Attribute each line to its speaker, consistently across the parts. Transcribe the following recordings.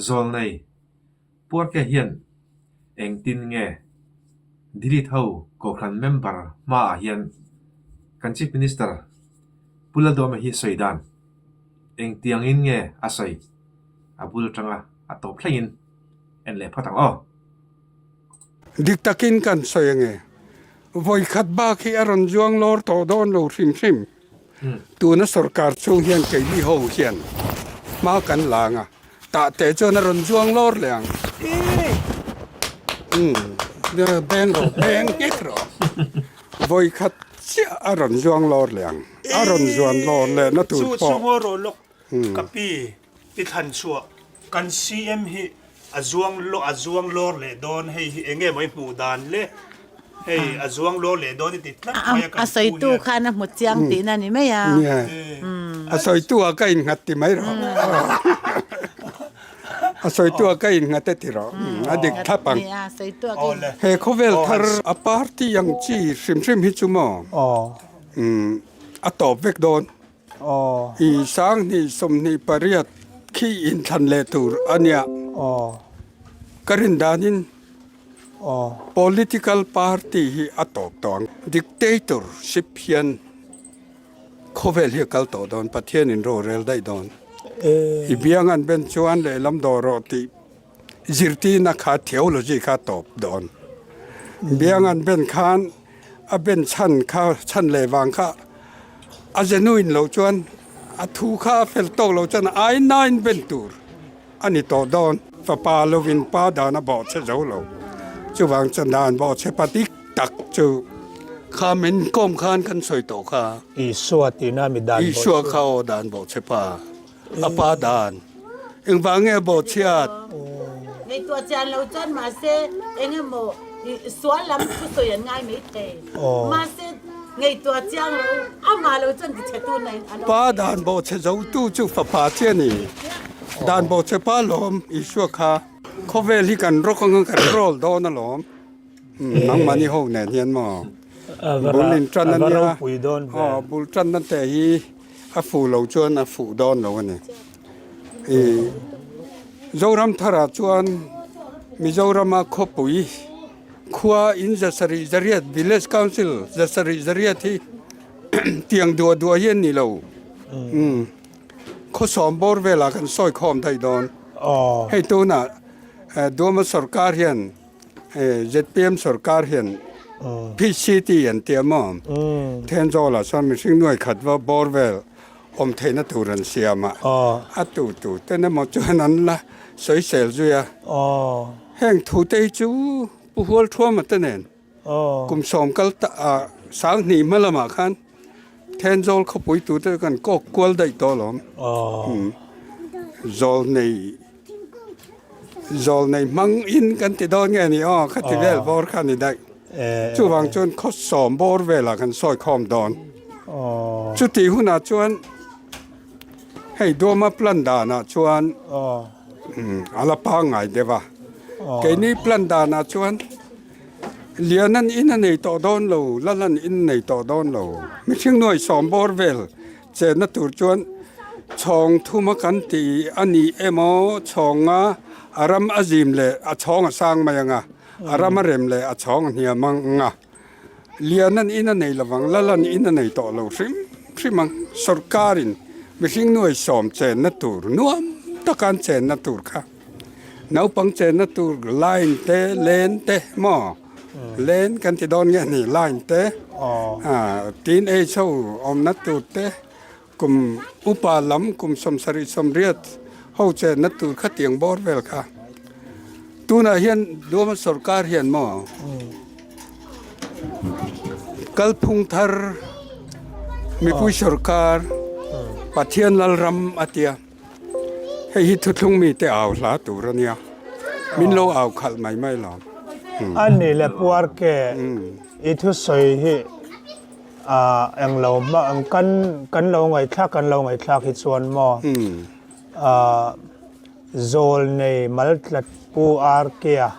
Speaker 1: Zawlnei Puarke hian engtin nge Delete ho Kohhran member hmaah hian kan Chief Minister Pu Lalduhawma hi sawi dan engtiangin nge a sawi a bul atanga a tawp thlengin en leh phawt ang aw.
Speaker 2: Dik takin kan sawi ange. Vawikhat bak hi a rawn zuang lawr tawh dawn lo hrim hrim. Tuna sorkar chhung hian keini ho hian hma kan la ang a, tah teh chuan a rawn zuang lawr leh ang. Umm beng rawh, beng nghek rawh. Vawikhat chiah a rawn zuang lawr leh ang. A rawn zuan lawr lehna tur pawh.
Speaker 3: Chu chu ngaw rawh lawk. Ka pi, i thlan chhuah kan CM hi a zuang a zuang lawr leh dawn hei hi enge maw i hmuh dan le hei a zuang lawr leh dawn i ti tlat mai a kan
Speaker 4: A sawitu khan a hmu chiang tihna ni mai a.
Speaker 2: Nia, a sawitu ah ka innghat ti mai rawh. A sawitu ah ka innghat e ti rawh. A dik thlap ang. He khawvel thar a party ang chi hrim hrim hi chu maw a tawp vek dawn. I sanghnih 28 khi inthlan leh tur a nia. Ka rin danin political party hi a tawp tawh ang. Dictatorship hian khawvel hi a kal tawh dawn, Pathianin rorel daih dawn. I biang an ben chuan lehlam dawh rawh tih Zirtirna kha theology kha tawp dawn. Biang an ben khan a ben chhan kha chhan leh vang kha a genuine loh chuan a thu kha a fel tawk loh chuan ai nain ben tur a ni tawh dawn. Fapa lovin pa dan a bawh che zo lo. Chuvang chuan dan bawh che pa dik tak chu kha min kawm khan kan sawi tawh kha.
Speaker 3: Isua tihna mi dan bawh che.
Speaker 2: Isua kha aw dan bawh che pa. A pa dan engvang nge bawh chhiat?
Speaker 4: Ngaihtuah chian lo chuan mahse eng emaw sual lam thusawi an ngai mai thei. Mahse ngaihtuah chiang lo amah lo chuan ti chhe tu na in an awm.
Speaker 2: Pa dan bawh chhe zo tu chu fapa chiah a ni. Dan bawh chhe pa lawm Isua kha. Khawvel hi kan rawk anga kan roll dawn alawm. Nangmahni ho nen hian maw bul in tan a nia. Aw bul tanna te hi. A fuh lo chuan a fuh dawn lo a ni. I Zoram tharah chuan Mizorama khawpui khua in zasarih zariat Village Council zasarih zariat hi tiang duah duah hi an ni lo. Umm khawsawm bawr velah kan sawi khawm daih dawn. Hei tunah Duama sorkar hian Zpm sorkar hian PCT an ti a maw? Thenzawl ah chuan mihring nuai khat va bawr vel awm theihna tur an siam a, a tu tu ten emaw chuan an la sawisel zui a. Heng thu te hi chu Pu Hualthuama te nen kum sawm kal ta ah sanghnih hma lamah khan Thenzawl khawpui tu te kan kawk kual daih tawh alawm. Zawl nei. Zawl nei hmang in kan ti dawn nge ni aw kha ti vel bawr kha ni daih. Chuvang chuan khaw sawm bawr velah kan sawi khawm dawn. Chuti hunah chuan hei Duama plan danah chuan a la pangngai deuh a. Keini plan danah chuan Lianan in a nei tawh dawn lo, Lalan in a nei tawh dawn lo. Mihring nuai sawm bawr vel Chenna tur chuan chhawng thuma kan ti a ni emaw chhawnga a ram a zim leh a chhawng a sang mai ang a, a ram a rem leh a chhawng a hniam ang a. Lianan in a nei lovang, Lalan in a nei tawh lo hrim hrim ang. Sorkarin mihring nuai sawm chenna tur nuam taka an chenna tur kha naupang chenna tur line te, len te maw? Len kan ti dawn nge ni line te teen age ho awmna tur te kum upa lam kum 70 80 ho chenna tur kha tiang bawr vel kha tunah hian Duama sorkar hian maw kalphung thar mipui sorkar Pathian Lalram a tia. Hei hi thuthlung mite au hla tur a nia, min lo au khalh mai mai lo.
Speaker 3: A ni le Puarke, i thusawi hi englo hmah kan kan lo ngaihthlak kan lo ngaihthlak hi chuan maw zawl nei maltlat Pu Arkea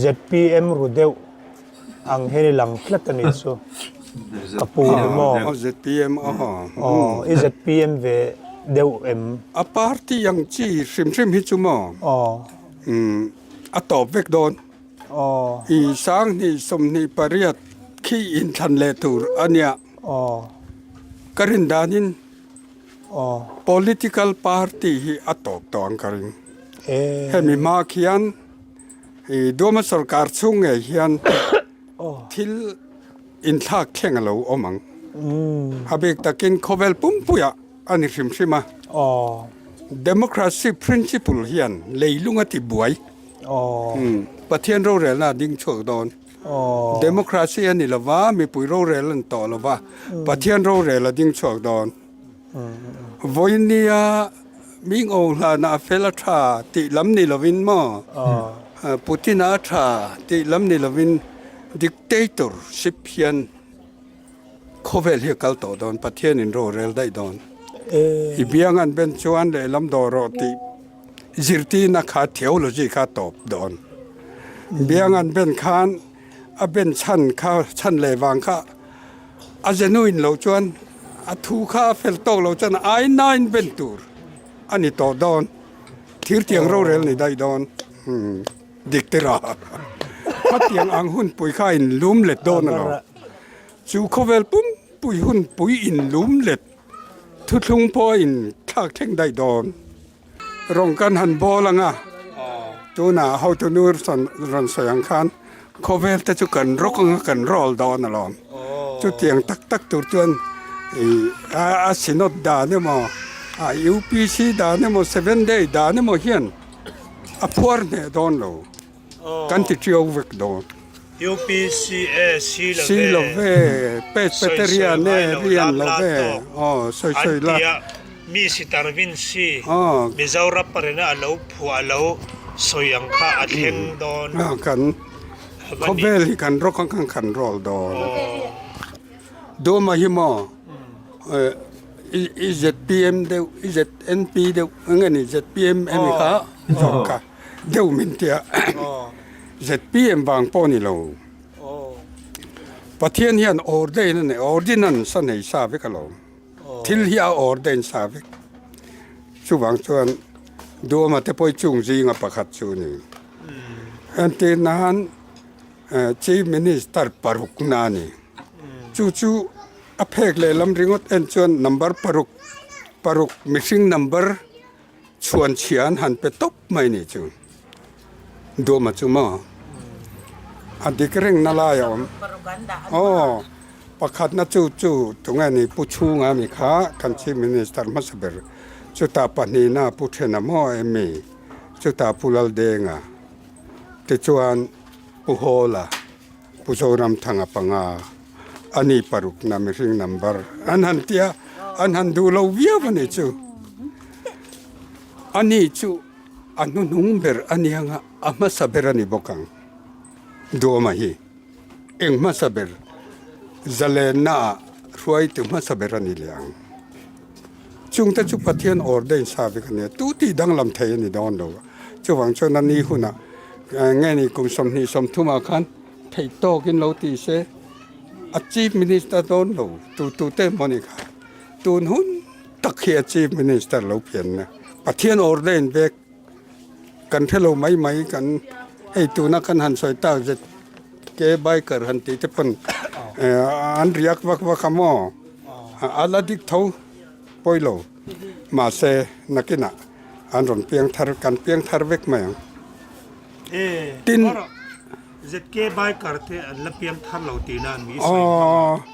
Speaker 3: zpm ru deuh ang hian i lang tlat a nih chu ka pu ni maw?
Speaker 2: Aw zpm aw.
Speaker 3: Aw i zpm ve. deuh em?
Speaker 2: A party ang chi hrim hrim hi chu maw a tawp vek dawn. I 2028 khi inthlan leh tur a nia. Ka rin danin political party hi a tawp tawh ang ka ring. Hemi hma khian i Duama sorkar chhung ngei hian thil inthlak thleng a lo awm ang. A bik takin khawvel pumpuiah a ni hrim hrim a. Democracy principle hian leilung a ti buai. Pathian rorelna a ding chhuak dawn. Democracy a ni lova, mipui rorel a ni tawh lova, Pathian rorel a ding chhuak dawn. Vawinia ming aw hlana a fel a tha tih lam ni lovin maw, Putin-a a tha tih lam ni lovin dictatorship hian khawvel hi a kal tawh dawn, Pathianin rorel daih dawn. I biang an ben chuan lehlam dawh rawh tih zirtirna kha theology kha tawp dawn. Biang an ben khan a ben chhan kha chhan leh vang kha a genuine lo chuan a thu kha a fel tawk lo chuan ai nain ben tur a ni tawh dawn. Thir tiang rorel ni daih dawn. Dik te ra. Khatiang ang hunpui kha in lum let dawn a lo. Chu khawvel pumpui hunpui in lum let thuthlung pawh a in thlak thleng daih dawn. Rawng kan han bawl ang a, tunah hotunu rawn sawi ang khan khawvel te chu kan rawk ang a kan roll dawn alawm. Chutiang tak tak tur chuan a synod dan emaw a UPC dan emaw seven day dan emaw hian a phuar hneh dawn lo. Kan ti ṭiau vek dawn.
Speaker 3: UPCA si lo ve.
Speaker 2: Si lo ve, Presbyterian e rian lo ve, aw sawi sawi la.
Speaker 3: An tia mi sitar vin si, Mizoram parina a lo phuah a lo sawi ang kha a thleng dawn.
Speaker 2: Kan khawvel hi kan rawk ang khan kan rawl dawn. Dawma hi maw i ZPM deuh i ZNP deuh eng nge ni ZPM emi kha zawk kha. Deuh min tia ZPM vang pawh ni lo. Pathian hian ordain a nei, ordinance a nei sa vek alawm. Thil hi a ordain sa vek. Chuvang chuan Duama te pawh hi chung zinga pakhat chu a ni. Entir nan Chief Minister parukna a ni. Chu chu a phek lehlam ringawt en chuan number paruk, paruk mihring number Chhuan chhia an han pe tawp mai ni chu. Duama chu maw? A dik reng na lai a awm. Aw, pakhatna chu chu tunge ni Pu Chhunga mi kha kan Chief Minister hmasa ber. Chutah pahnihna Pu Thena maw em mi? Chutah Pu Laldenga. Tichuan Pu Hawla, Pu Zoramthanga panga, ani parukna mihring number an han tia, an han duh lo viau a ni chu. Ani chu a hnuhnung ber a nia nga, a hmasa ber a ni bawk ang. Duama hi eng hmasa ber zalenna ah hruaitu hmasa ber a ni leh ang. Chungte chu Pathian ordain sa vek a nia, tu tih danglam thei a ni dawn lo. Chuvang chuan a ni hunah nge ni kum 20 30 ah khan theih tawkin lo ti se a Chief Minister dawn lo tu tu te maw ni kha. Tun hun tak hi a Chief Minister lo pianna Pathian ordain vek kan hre lo mai mai kan hei tuna kan han sawi tak zet ke biker han tih te pawn an riak vak vak a maw a la dik tho pawi lo mahse nakinah an rawn piang thar kan piang thar vek mai ang tin
Speaker 3: ZK biker te an la piang thar lo tihna an mi sawi hmang a.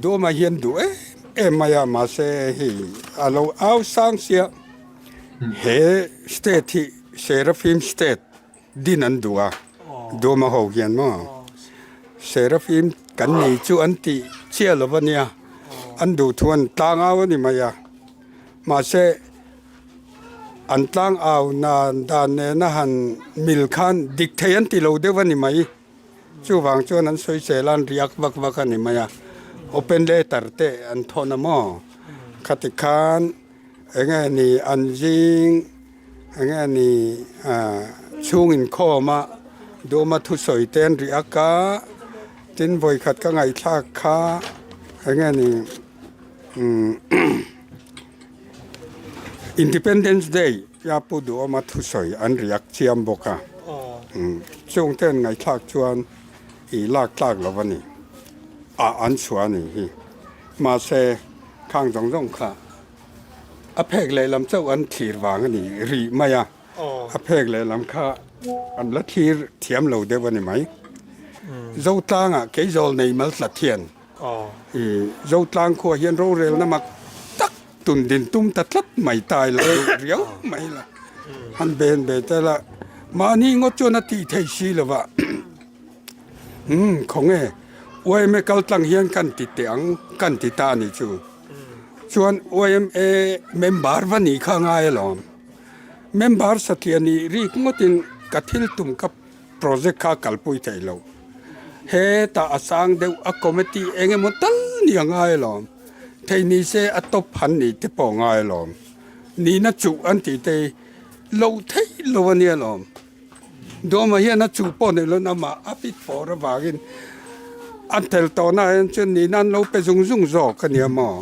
Speaker 2: Dawmah hian duh em em mai a, mahse hei a lo au sang sia. He state hi Seraphim state din an duh a, Dawma ho hian maw Seraphim kan nei chu an tih chiah lo a nia, an duh thu an tlang au a ni mai a, mahse an tlang au nan dan nena han mil khan dik thei an ti lo deuh a ni mai. Chuvang chuan an sawi sel a, an riak vak vak a ni mai a, open letter te an thawn a maw? Khati khan eng nge ni an zing eng nge ni chhung inkhawm a duhma thusawi te an riak a, tin vawikhat ka ngaihthlak kha eng nge ni umm. Independence Day a Pu Duhawma thusawi an react chiam bawk a. Chungte an ngaihthlak chuan i lak tlak lo a ni. A an chhuah a nih hi. Mahse, khang zawng zawng kha a phek lehlam chauh an thlir vang a ni rih mai a. A phek lehlam kha an la thlir thiam lo deuh a ni mai. Zotlangah Keizawl nei mal tlat hian i Zotlang khua hian rorelna mak tak tun din tum ta tlat mai ta ila duh riau mai la. Han ben ve ta ila mahni ngawt chuan a tih thei si lo va. Umm khawnge yma kal tlang hian kan ti teh ang kan ti ta a nih chu. Chuan yma member va nih kha a ngai alawm. Member satliah nih rik ngawtin ka thil tum ka project kha kalpui thei lo. Hetah a sang deuh a committee eng emaw tal ni a ngai alawm. Thei ni se a top han nih te pawh a ngai alawm. Nihna chuh an tih te hi lo theih lo a nia alawm. Duama hian a chuh pawh nei loin amah a fit fawr avangin a tel tawhna ah hian chuan nihna an lo pe zung zung zawk a nia maw.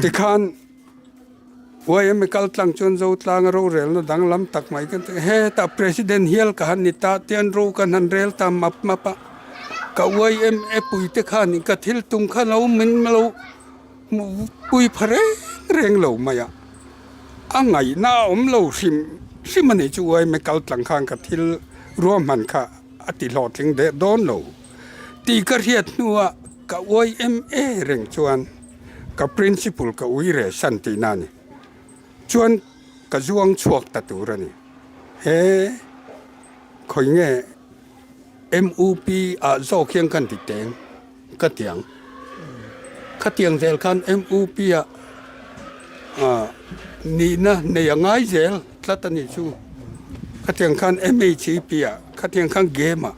Speaker 2: Tikhan. Yma kal tlang chuan Zotlanga rorelna danglam tak mai kan ti a, hetah President hial ka han ni ta tian ro kan han rel ta map map a, ka yma puite khanin ka thil tum kha lo min lo hmuhpui pha reng reng lo mai a, a ngaihna a awm lo hrim hrim a nih chu yma kal tlang khan ka thil ruahman kha a ti hlawhtling deh dawn lo tih ka hriat hnuah ka yma reng chuan. Ka principle ka ui reh san tihna a ni. Chuan ka zuang chhuak ta tur a ni. He khawi nge MUP ah zawk hian kan ti teng ka ti ang. Khatiang zel khan MUP ah ah nihna nei a ngai zel tlat a nih chu. Khatiang khan MHEP ah, khatiang khan game ah.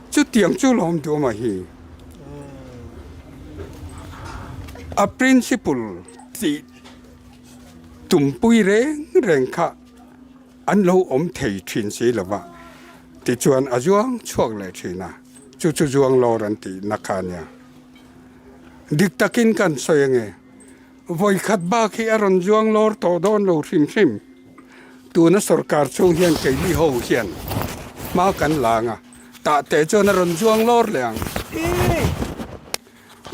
Speaker 2: Chutiang chu lawm duh awm a hi. A principle tih tumpui reng reng kha an lo awm thei thin si lo va, tichuan a zuang chhuak leh thin a, chu chu zuang lawr an tih na kha a nia. Dik takin kan sawi ange, vawikhat bak hi a rawn zuang lawr tawh dawn lo hrim hrim. Tuna sorkar chhung hian keini ho hian hma kan lang a, tah teh chuan a rawn zuang lawr leh ang.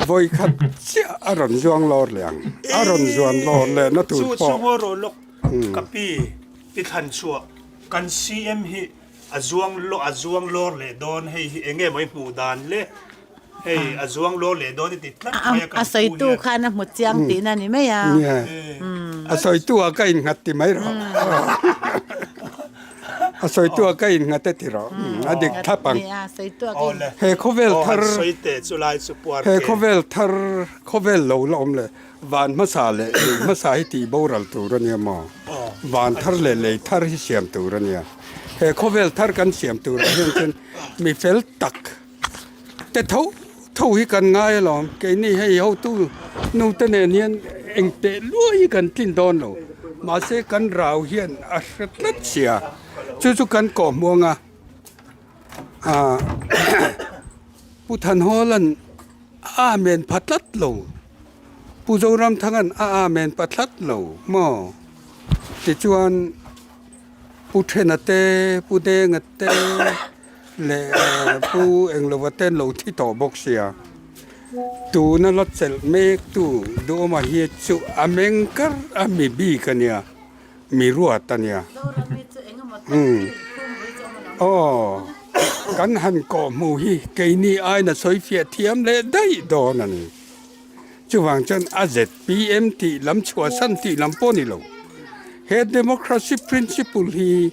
Speaker 2: Vawi khat chiah a rawn zuang lawr leh ang. A rawn zuan lawr leh na tur pawh.
Speaker 3: Chu chu ngaw rawh lawk ka pi i thlan chhuah kan CM hi a zuang a zuang lawr leh dawn hei hi enge maw i hmuh dan le hei a zuang lawr leh dawn i ti tlat mai a kan
Speaker 4: A sawitu khan a hmu chiang tihna ni mai a.
Speaker 2: Nia a sawitu ah ka innghat ti mai rawh. A sawitu a ka innghat e ti rawh. A dik thlap ang. He khawvel thar he khawvel thar khawvel lo la awm leh van hmasa leh lei hmasa hi tih boral tur a nia maw? Van thar leh lei thar hi siam tur a nia. He khawvel thar kan siam turah hian chuan mi fel tak te tho tho hi kan ngai alawm. Keini hei hotu nute nen hian eng teh luai hi kan tlin dawn lo. Mahse kan rau hian a hre tlat sia. Chu chu kan kawhhmuang a. Aah Pu Thanhawla'n a amen pha tlat lo. Pu Zoramthanga'n a amen pha tlat lo maw? Tichuan Pu Thena te, Pu Denga te leh Pu Englova te an lo thi tawh bawk sia. Tuna la chelh mek tu Duhawma hi chu a meng kar a mi bik a nia, mi ruat a nia. Aw, kan han kawh hmuh hi keini aina sawi fiah thiam leh daih dawn a ni. Chuvang chuan a zpm tih lam chhuahsan tih lam pawh a ni lo. He democracy principle hi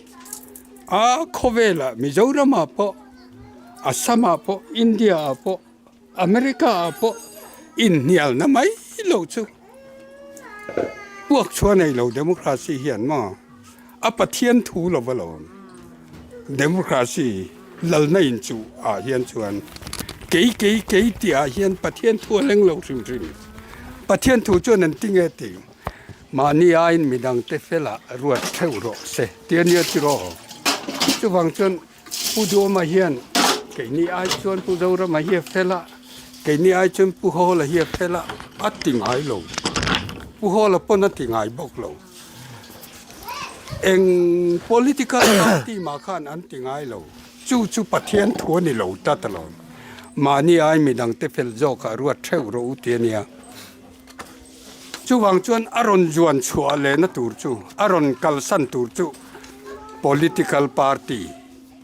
Speaker 2: A khawvelah Mizoramah pawh, Assamah pawh, India-ah pawh, America-ah pawh inhnialna mai lo chu puak chhuah nei lo democracy hian maw a Pathian thu lo va lo awm. Democracy lalna inchuh ah hian chuan kei kei kei tih ah hian Pathian thu a leng lo hrim hrim. Pathian thu chuan an ti nge tih. Mahni aiin midangte felah ruat theuh rawh se ti a nia tiraw? Chuvang chuan Pu Duhawma hian keini ai chuan Pu Zorama hi a fel a, keini ai chuan Pu Hawla hi a fel a, a ti ngai lo. Pu Hawla pawn a ti ngai bawk lo. Eng political party mah khan an ti ngai lo. Chu chu Pathian thu a ni lo tlat alawm. Mahni ai midangte fel zawkah ruat theuh rawh u ti a nia. Chuvang chuan a rawn zuan chhuah lehna tur chu, a rawn kalsan tur chu political party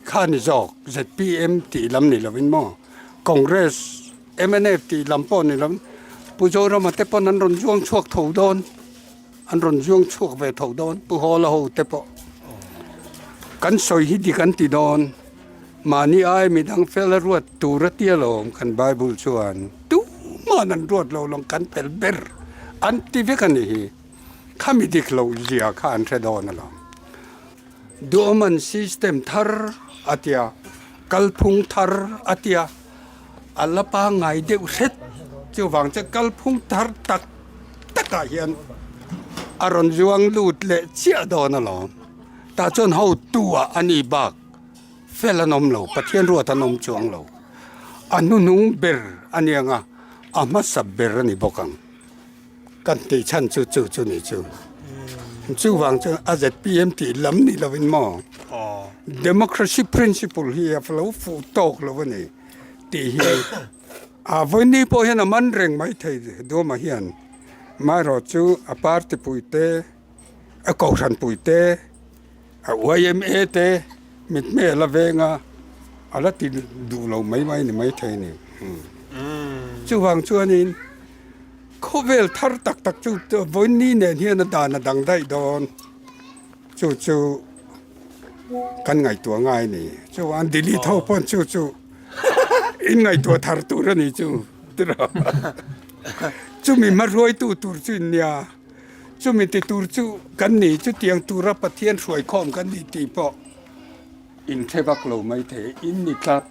Speaker 2: kha ni zawk, zpm tih lam ni lovin maw, Congress, mnf tih lam pawh ni lovin Pu Zorama te pawn an rawn zuang chhuak tho dawn, an rawn zuang chhuak ve tho dawn, Pu Hawla ho te pawh. Kan sawi hi dik an ti dawn. Mahni ai midang fel a ruat tur a tia lawm kan Bible chuan tuman an ruat lo lawng kan fel ber an ti vek a ni hi. Khami dik loh zia kha an hre dawn alawm. Duhawman system thar a tia, kalphung thar a tia, a la pangngai deuh hret chuvang chuan kalphung thar tak takah hian a rawn zuang lut leh chiah dawn alawm. Tah chuan hotu ah a ni bak. Fel an awm lo, Pathian ruat an awm chuang lo. A hnuhnung ber a ni ang a, a hmasa ber a ni bawk ang. Kan tih chhan chu chu chu ni chu. Chuvang chuan a zpm tih lam ni lovin maw Democracy principle hi a lo fuh tawk lo a ni tih hi a vawiin pawh hian a man reng mai thei Duama hian. Amaherawh chu a party puite, a kohhran puite, A yma te mitmel a veng a, a la ti duh lo mai mai ni maithei a ni. Chuvang chuanin khawvel thar tak tak chu vawiin nen hian a dan a dang daih dawn. Chu chu kan ngaihtuah ngai a ni. Chuvang delete ho pawn chu chu in ngaihtuah thar tur a ni chu tiraw. Chumi hmahruaitu tur chu in nia. Chumi ti tur chu kan ni, chutiang tura Pathian hruaikhawm kan ni tih pawh inhre vak lo mai thei, in ni tlat.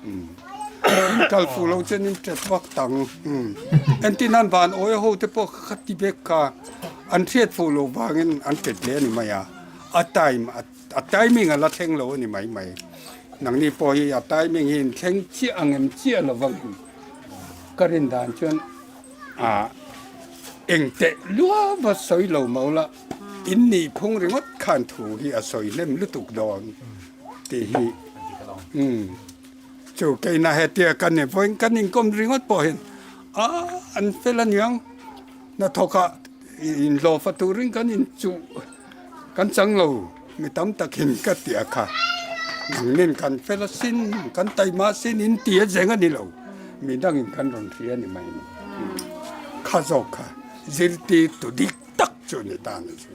Speaker 2: In kal fuh lo chuan in ṭet vak tang. Entir nan van awi ho te pawh kha ti vek kha an hriat fuh loh vangin an ṭet leh a ni mai a, a time a timing a la thleng lo a ni mai mai. Nangni pawh hi a timing hi in thleng chiah ang em chiah lo vang em ka rin dan chuan. A eng teh lua va sawi lo mo la, in nih phung ringawt khan thu hi a sawi hnem lutuk dawn tih hi umm chu keina hetia kan in vawiin kan inkawm ringawt pawh hian a an fel aniang hnathawkah inhlawhfa turin kan inchuh Kan chang lo, mi tam takin ka ti a kha. Nangnin kan fel asin, kan taima asin in ti a zeng a ni lo. Mi dangin kan rawn hria a ni mai ni. Kha zawk kha zirtirtu dik tak chu a ni ta ni chu.